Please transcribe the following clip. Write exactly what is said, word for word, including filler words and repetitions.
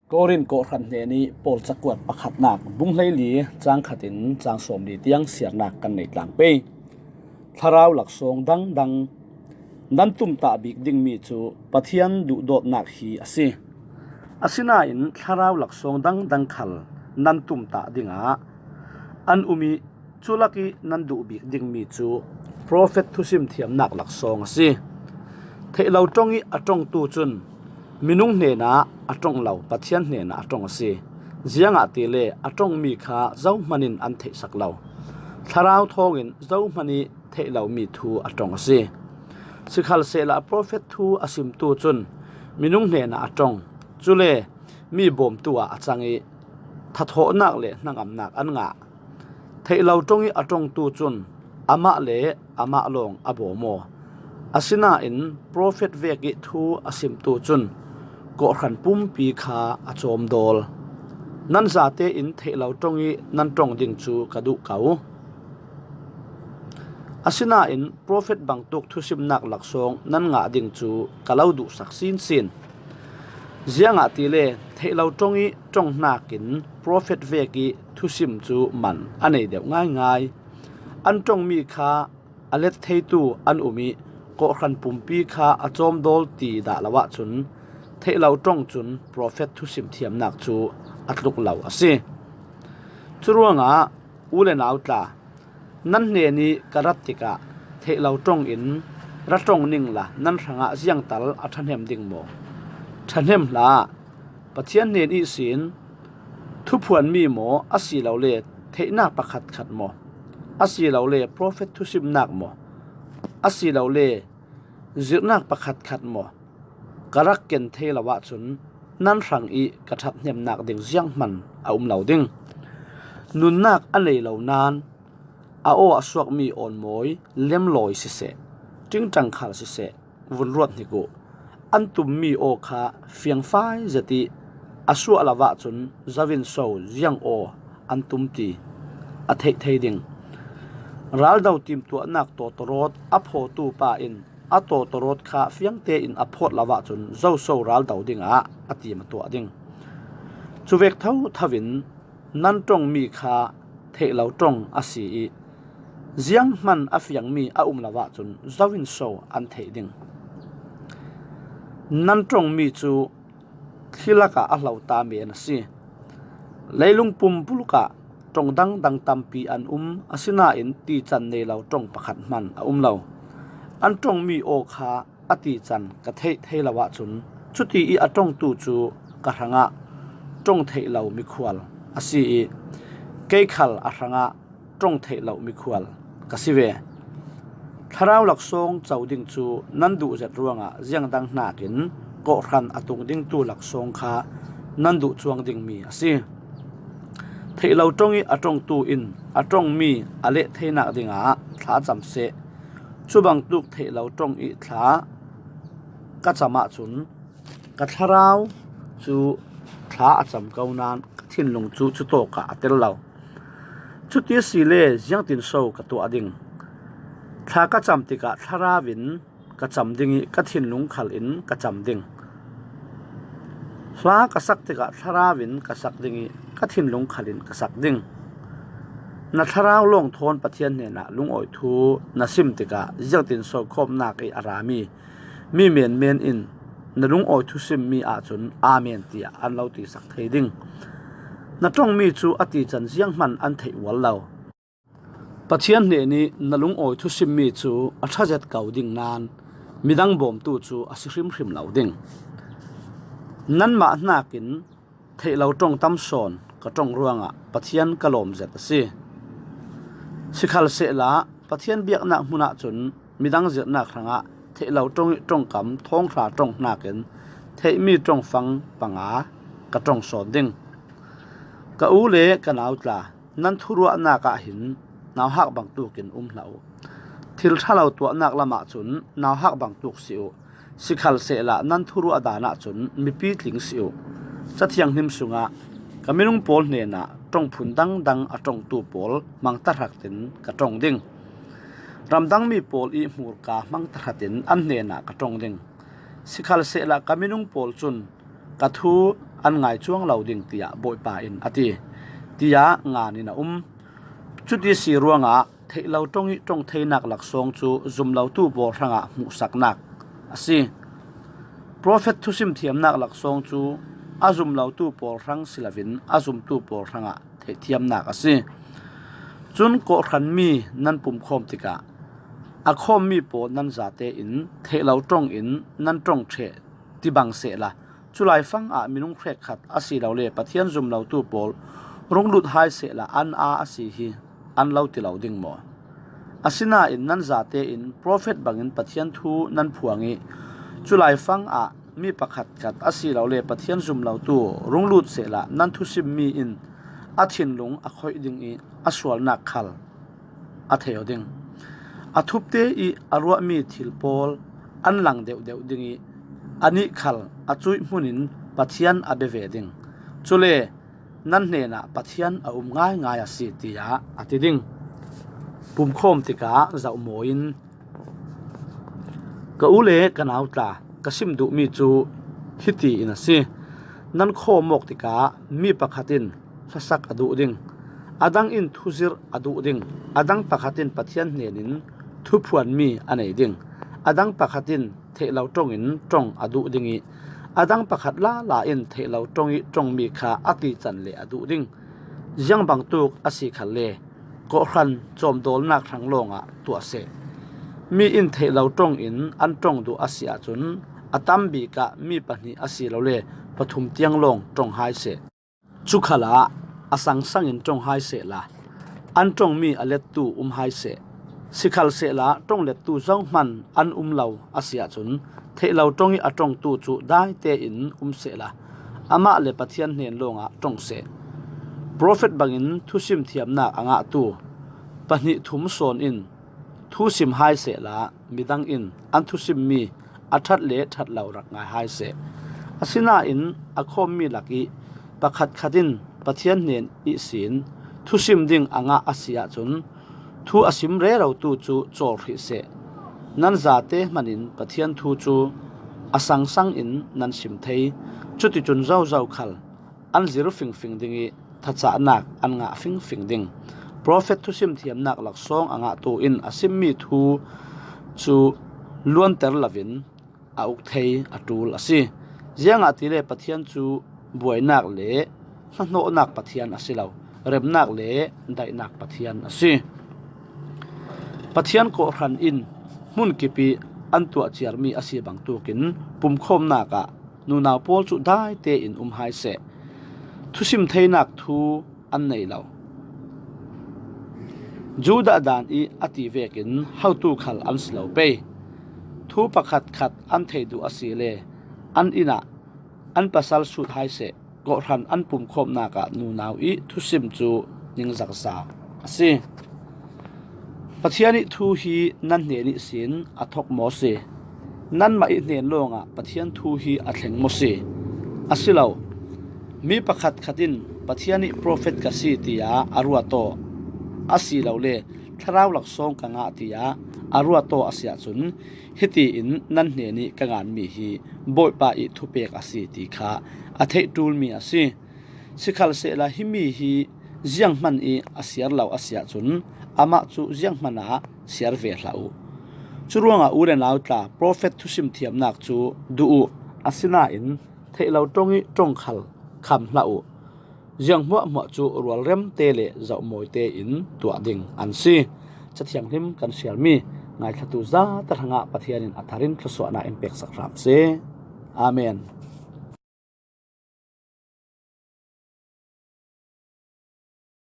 Korin kawhhran hnenih Paul cakuat pakhatnak bung hleili cang khatin cang sawmli tiang siarnak kan nei tlang pei. Thlarau laksawng dangdang nan tumtah bik dingmi cu Pathian duhdawtnak hi a si. Asinain thlarau laksawng dangdang khal nan tumtah dingah an um ih, cu lakih nan duh bik dingmi cu profet thusim thiamnak laksawng a si. Theih lo ṭong ih a ṭongtu cun minung hnenah a ṭong lo, Pathian hnenah a ṭong a si. Ziangahtile a ṭongmi kha zohman in an theihsak lo. Thlarau thawngin zohman ih theih lomi thu a ṭong a si. Sikhalsehla profet thu a simtu cun minung hnenah a ṭong. Cule mi bawmtu ah a cang ih thathawhnak le hnangamnak an ngah. Theih lo ṭong ih a ṭongtu cun amah le amah lawng a bawm aw. Asinain profet vekih thu a simtu cun kawhhran pumpi kha a cawmdawl. Nan zate in theih lo ṭong ih nan ṭong ding cu ka duh ko. Asinain profet bangtuk thusimnak laksawng nan ngah ding cu ka lo duhsak sinsin. Ziangahtile theih lo ṭong ih ṭong hnakin profet vekih thusim cu man a nei deuh ngaingai. An ṭongmi kha a let theitu an um ih kawhhran pumpi kha a cawmdawl ti dah lo ahcun theih lo ṭong cun profet thusim thiamnak cu a tluk lo a si. Curuangah u le nau tla, nan hnenih ka rat tikah theih lo ṭong in ra ṭong ningla nan hrangah ziangtal a ṭhahnem ding maw? Ṭhahnem hlah. Pathian hnen ihsin thuphuanmi maw, asilole theihnak pakhatkhat maw, asilole profet thusimnak maw, asilole zirhnak pakhatkhat maw, ka rak ken thei lo ahcun nan hrang ih ka ṭhathnemnak ding zianghman a um lo ding. Nunnak a nei lo nain a aw a suakmi awnmawi, lemlawi siseh, ṭingṭang khal siseh, vun ruat hnik uh. An tummi aw kha fiangfai zet ih a suah lo ahcun zo in so ziang aw an tum ti a theih thei ding. Raldo timtuahnak tawtawrawt a phawtu pa in a tawtawrawt kha fiangte in a phawt lo ahcun zo so raldo dingah a tim a tuah ding. Cuvek thotho in nan ṭongmi kha theih lo ṭong a si ih zianghman a fiangmi a um lo ahcun zo in so an theih ding. Nan ṭongmi cu thli lakah a hlota men a si. Leilung pumpuluk ah ṭong dangdang tampi an um, asinain tican nei lo ṭong pakhat hman a um lo. An ṭongmi aw kha a tican ka theih thei lo ahcun cuti ih a ṭongtu cu ka hrangah ṭong theih lo mikhual a si ih kei khal a hrangah ṭong theih lo mikhual ka si ve. Thlarau laksawng co ding cu nan duh zet ruangah ziangdang hnakin kawhhran a tung dingtu laksawng kha nan duh cuang dingmi a si. Theih lo ṭong ih a ṭongtu in a ṭongmi a leh theinak dingah thla cam seh. Cubangtuk theih lo ṭong ih thla ka cam ahcun ka thlarau cu thla a cam ko nain ka thinlung cu cutawkah a tel lo. Cuti asile ziangtin so ka tuah ding? Thla ka cam tikah thlarau in ka cam ding ih ka thinlung khal in ka cam ding. Hla ka sak tikah thlarau in ka sak ding ih ka thinlung khal in ka sak ding. Na thlarau lawng thawn Pathian hnenah lungawi thu na sim tikah ziangtin so khawmnak ih a rami mi menmen in na lungawi thusimmi ahcun Amen tiah an lo tisak thei ding. Na ṭongmi cu a tican zianghman an theih ual lo. Pathian hnenih na lungawi thusimmi cu a ṭha zet ko ding nain midang bawmtu cu a si hrimhrim lo ding. Nanmah hnakin theih lo ṭong tam sawn ka ṭong ruangah Pathian ka lawm zet a si. Sikhalsehla Pathian biaknak hmun ahcun midang zirhnak hrangah theih lo ṭong ih ṭongkam thawng hra ṭong hnakin theihmi ṭongfang panga ka ṭong sawn ding. Ka u le ka nau tla, nan thuruahnak ah hin nauhak bangtuk in um hlah uh. Thil ṭha lo tuahnak lam ahcun nauhak bangtuk si uh. Sikhalsehla nan thuruah dan ahcun mipi tling si uh. Ca Thianghlim sungah ka minung pawl hnenah ṭongphun dangdang a ṭongtu pawl hmang tahratin ka ṭong ding. Ramdangmi pawl ih hmurka hmang tahratin an hnenah ka ṭong ding. Sikhalsehla ka minung pawl cun ka thu an ngai cuang lo ding, tiah Bawipa in a ti, tiah ngan in a um. Cuti si ruangah theih lo ṭong ih ṭong theinak laksawng cu zumlotu pawl hrangah hmuhsaknak a si. Profet thusim thiamnak laksawng cu a zumlotu pawl hrang si loin a zumtu pawl hrangah theihthiamnak a si. Cun kawhhranmi nan pumkhawm tikah a khawmmi pawl nan zate in theih lo ṭong in nan ṭong ṭheh ti bang sehla, cu laifang ah minung hrekkhat asilole Pathian zumlotu pawl rung lut hai sehla an aa a si hi an lo ti lo ding maw? Asinain nan zate in profet bangin Pathian thu nan phuang ih cu laifang ah mi pakhatkhat asilole Pathian zumlotu rung lut sehla nan thusimmi in a thinlung a khoih ding ih a sualnak khal a thei aw ding. A thupte ih a ruahmi thil pawl an lang deuhdeuh ding ih anih khal a cuih hmunin Pathian a bia ve ding. Cule nan hnenah Pathian a um ngaingai a si, tiah a ti ding. Pumkhawm tikah zoh mawi in, ka u le ka nau tla, ka sim duhmi cu hiti in a si. Nan khawm awk tikah mi pakhat in hlasak a duh ding, a dang in thuzirh a duh ding, a dang pakhat in Pathian hnenin thuphuanmi a nei ding, a dang pakhat in theih lo ṭong in ṭong a duh ding ih a dang pakhat lala in theih lo ṭong ih ṭongmi kha a tican le a duh ding. Ziang bangtuk a si khalle kawhhran cawmdawlnak hrang lawngah tuah seh. Mi in theih lo ṭong in an ṭong duh a si ahcun a tam bikah mi pahnih asilole pathum tiang lawng ṭong hai seh. Cu khalah a sangsang in ṭong hai sehla an ṭongmi a lettu um hai seh. Sikhalsehla ṭong lettu zohman an um lo a si ahcun theih lo ṭong ih a ṭongtu cu daite in um sehla amah le Pathian hnen lawngah ṭong seh. Profet bangin thusim thiamnak a ngahtu pahnih thum sawn in thusim hai sehla midang in an thusimmi a ṭhat le ṭhat lo rak ngai hai seh. Asinain a khawmmi lakih pakhatkhat in Pathian hnen ihsin thusim ding a ngah a si ahcun thu a sim rerotu cu cawl hrih seh. Nan zate hmanin Pathian thu cu a sangsang in nan sim thei. Cuticun zozo khal an zir fingfing ding ih thacahnak an ngah fingfing ding. Profet thusim thiamnak laksawng a ngahtu in a simmi thu cu luanter loin a uk thei a ṭul a si. Ziangahtile Pathian cu buainak le hnahnawhnak Pathian a si lo, remnak le daihnak Pathian a si. Pathian kawhhran in hmunkip ih an tuah ciarmi a si bangtukin pumkhawmnak ah nunau pawl cu daite in um hai seh. Thusim theinak thu an nei lo. Judah dan ih a ti vekin hotu khal an si lo pei. Thu pakhatkhat an thei duh a si le an inn ah an pasal sut hai seh. Kawhhran an pumkhawmnak ah nunau ih thusim cu ningzakza a si. Pathian ih thu hi nan hnen ihsin a thok maw si? Nanmah ih hnen lawngah Pathian thu hi a thleng maw si? A si lo. Mi pakhatkhat in Pathian ih profet ka si tiah a ruat aw, asilole thlarau laksawng ka ngah tiah a ruat aw a si ahcun hiti in nan hnen ih ka nganmi hi Bawipa ih thupek a si ti kha a theih ṭulmi a si. Sikhalsehla himi hi zianghman ih a siar lo a si ahcun amah cu zianghman ah siar ve hlah uh. Curuangah u le nau tla, profet thusim thiamnak cu duh uh, asinain theih lo ṭong ih ṭong khal kham hlah uh. Ziang hmuahhmuah cu rualrem te le zohmawi tein tuah ding an si. Cathianghlim kan siarmi ngaithlatu zate hrangah Pathian in a thar in thluasuahnak in peksak hram seh. Amen.